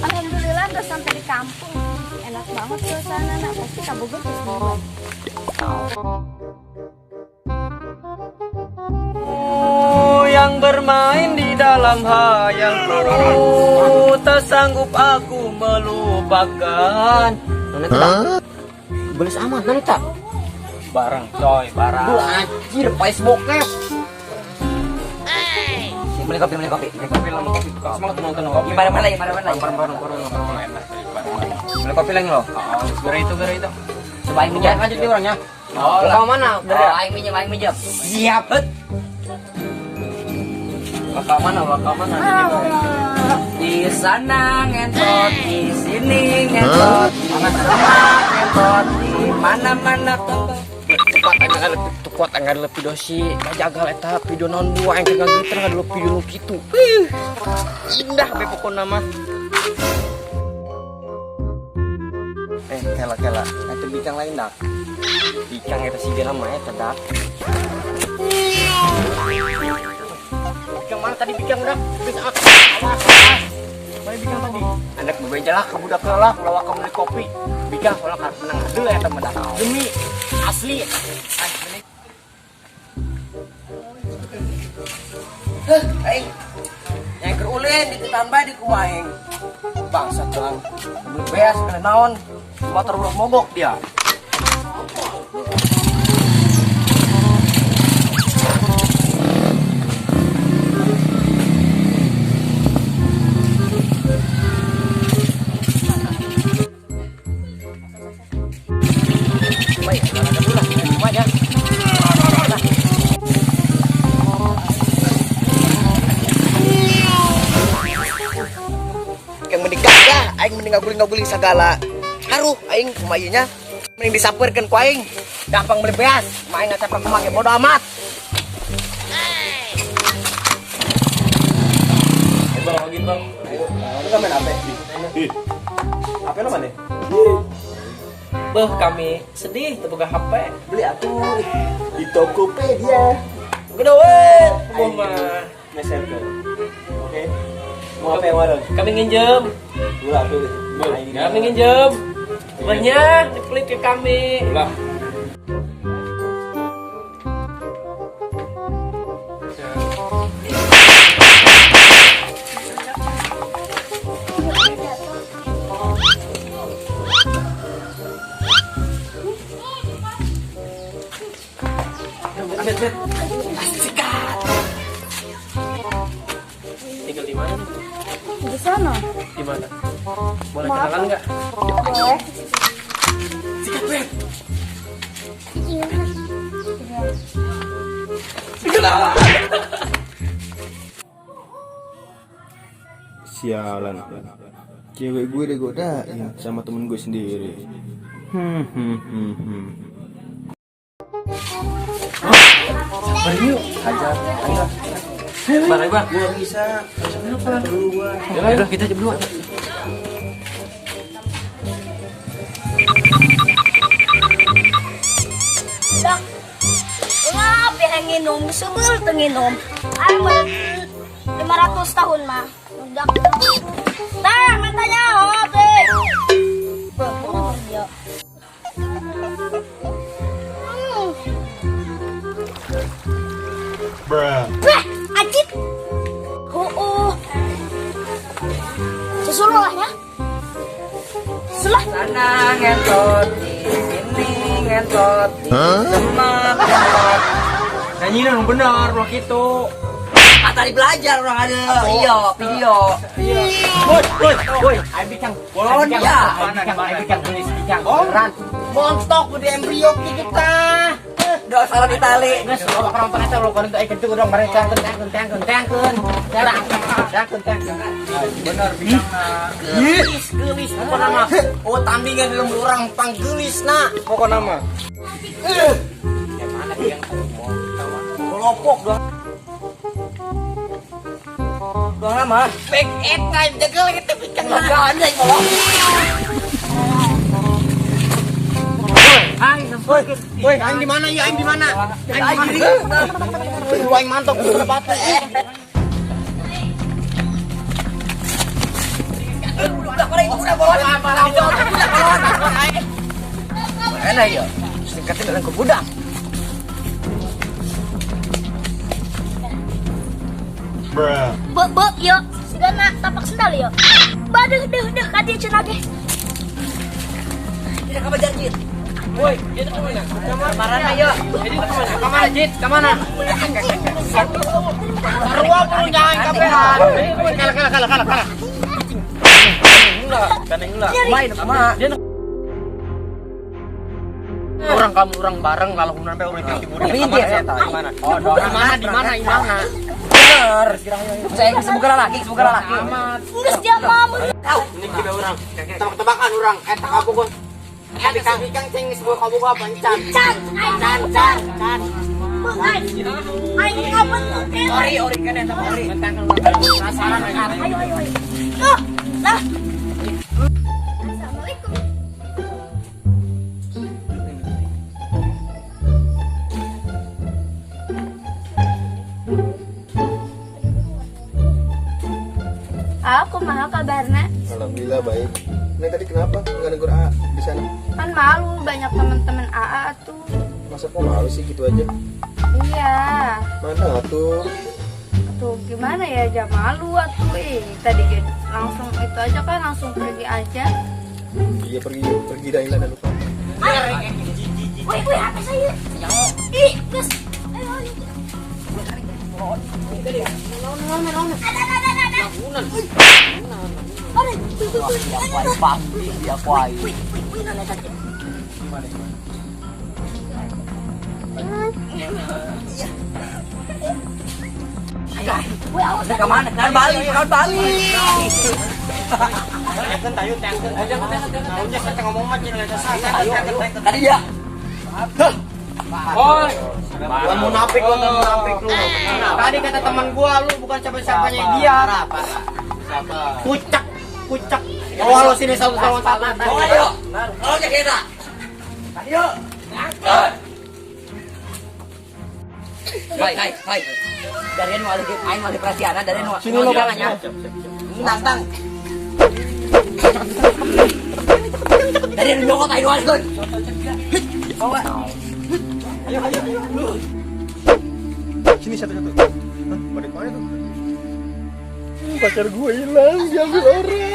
Alhamdulillah udah sampai di kampung. Enak banget suasana, nak pasti kabogoh terus nyoba. Yang bermain di dalam hayalku, tak sanggup aku melupakan. Nona belis amat nona tak? Barang coy, barang. Duh anjir, pais bokep. Beli kopi, beli kopi. Beli kopi lah, kopi. Semangat nonton kopi. Bareng-bareng lagi, bareng-bareng lagi. Bareng-bareng, bareng-bareng. Beli kopi lagi loh. Oh, gara itu, gara itu. Coba aing minjem. Lanjut nih orangnya. Oh, Oh, lah. Mana? Oh, aing minjem, aing minjem. Siap. Bakal mana, bakal mana? Di sana ngentot, di sini ngentot, di mana ngentot, di mana-mana ngentot. Kuat enggak ada video si jagal eta video naon dua yang kagak gitu enggak ada video nu kitu. Indah be pokona mah. Kela kela eta bikang lain dak. Bikang eta si mah eta dak. Bikang mana tadi bikang dak? Geus ah. Awas, awas. Mana bikang tadi? Anak bebeja lah ka budak lah ulah ka meuli kopi. Bikang ulah ka menang deui eta mah dak. Demi asli. Heh, aing. Yang keur ulin ditambah di kumaha aing. Bangsat doang. Beli beas kena naon. Motor ulah mogok dia. Baik, olahraga dulu lah. Kumaha ya? Yang mending gagah aing mending ngaguling-ngaguling segala. Haruh aing kumaha ieu nya. Mending disampeurkeun ku aing. Gampang beli beas, kumaha aing ngacaprok kumaha ge bodo amat. Bang, login bang. Lu kan main HP? HP lo mana? Beuh, kami sedih teu boga HP. Beli atuh di Tokopedia. Gede we, gua mah. Meserkeun. Oke. Mau HP yang mana? Kami nginjem. Ulah tuh. Kami nginjem. Banyak dipelit ke kami. Lah. Bet, bet. Tinggal di mana nih? Di sana. Di mana? Boleh kenalan nggak? Boleh. Sikat, Bet. Iya. Sialan. Cewek gue digodain sama temen gue sendiri. Sabar yuk. Hajar. Ayo. Bar, ayo, Bar. Gua nggak bisa. Kenapa? Perlu gua. Ya udah, kita aja berdua. nginum, sebel teu nginum. Aing mah 500 tahun mah. Udah. Tah, matanya oh teh. Beuh, dia. Bruh. Wah, ajib. Oh. Susul lah ya. Susul lah. Sana ngentot, di sini ngentot, di semak ngentot. Nyanyi dong bener lo gitu. Ah, tadi belajar orang ada. Iya, video. Woi, woi, woi, aing bikang. Bolon ya. Aing bikang gelis bikang. Beneran. Montok di embrio kita. Udah salah di tali. Geus lo bakal nonton eta lo kan aing kentu dong bareng tangkeun tangkeun tangkeun tangkeun. Tangkeun tangkeun. Bener bikang. Gelis, gelis pokokna mah. Oh, tandingan di lembur urang panggelis na pokokna mah. Ya mana bikang Kelopok dong. Dong lama. Back eta jegel gitu bikang. Enggak ada yang ngomong. Aing, woi, aing di mana ya? Aing di mana? Aing di mana? Woi, aing mantok ke batu. Udah pada itu udah bolon. Udah bolon. Mana ya? Singkatin dalam ke gudang. Bruh. Be, be, yo. Sigana tapak sendal yo. Baduh, duh, duh, kadi cenah ge. Tidak kabar jarjit. Woi, dia tuh kemana? Kemana ya? Jadi tuh kemana? Kemana, Jit? Kemana? Sarua perlu jangan kabehan. Kalah, kalah, kalah, kalah, kalah. Main sama. Orang kamu orang bareng kalau sampai orang itu di Tapi dia. Di mana? Oh, di mana? Di mana? Di mana? Bener. Saya sebuka laki, sebuka laki. Amat. Geus dia mah mun. Ini kita orang. Tebak-tebakan orang. Eta kabogoh. Eta bikang cing sebuah kabogoh apa encan? Can, aing can, can. Be, aing. Aing ngabentuk kene. Ori, ori kan eta ori. Penasaran Ayo, ayo, ayo. Tuh, lah. Assalamualaikum. Aku mah kabarna. Alhamdulillah baik. Neng tadi kenapa nggak negur A di sana? Kan malu banyak teman-teman AA tuh. Masa kok malu sih gitu aja? Iya. Mana tuh? Tuh gimana ya aja malu atuh. Ih, tadi langsung itu aja kan langsung pergi aja. Iya pergi pergi dah hilang dan lupa. Woi, woi, apa saya? Ih, gus. Ayo, ayo. Ada, ada, ada, ada. Ada. Pasti dia kuai. Wih, wih, wih, nana, nana. Wih, awas. Udah kemana? Kan Bali, kan Bali. Tangkeun tayu tangkeun. Naunya saya ngomong mah cina Tadi dia. Oi, bukan munafik lu, bukan munafik lu. Tadi kata teman gua lu bukan siapa-siapanya dia. Siapa? Kucak, kucak. Oh, lo sini satu lawan satu. Oh, ayo. Tolong ya kita. Ayo. Hai, hai, hai. Dari nu alih aing alih perhatian dari nu. Sini lo kalahnya. Tantang. Dari nu nyokot aing nu alih. Bawa. Ayo ayo ayo. Sini satu-satu. Hah, pada kemana tuh? Pacar gue hilang, diambil orang.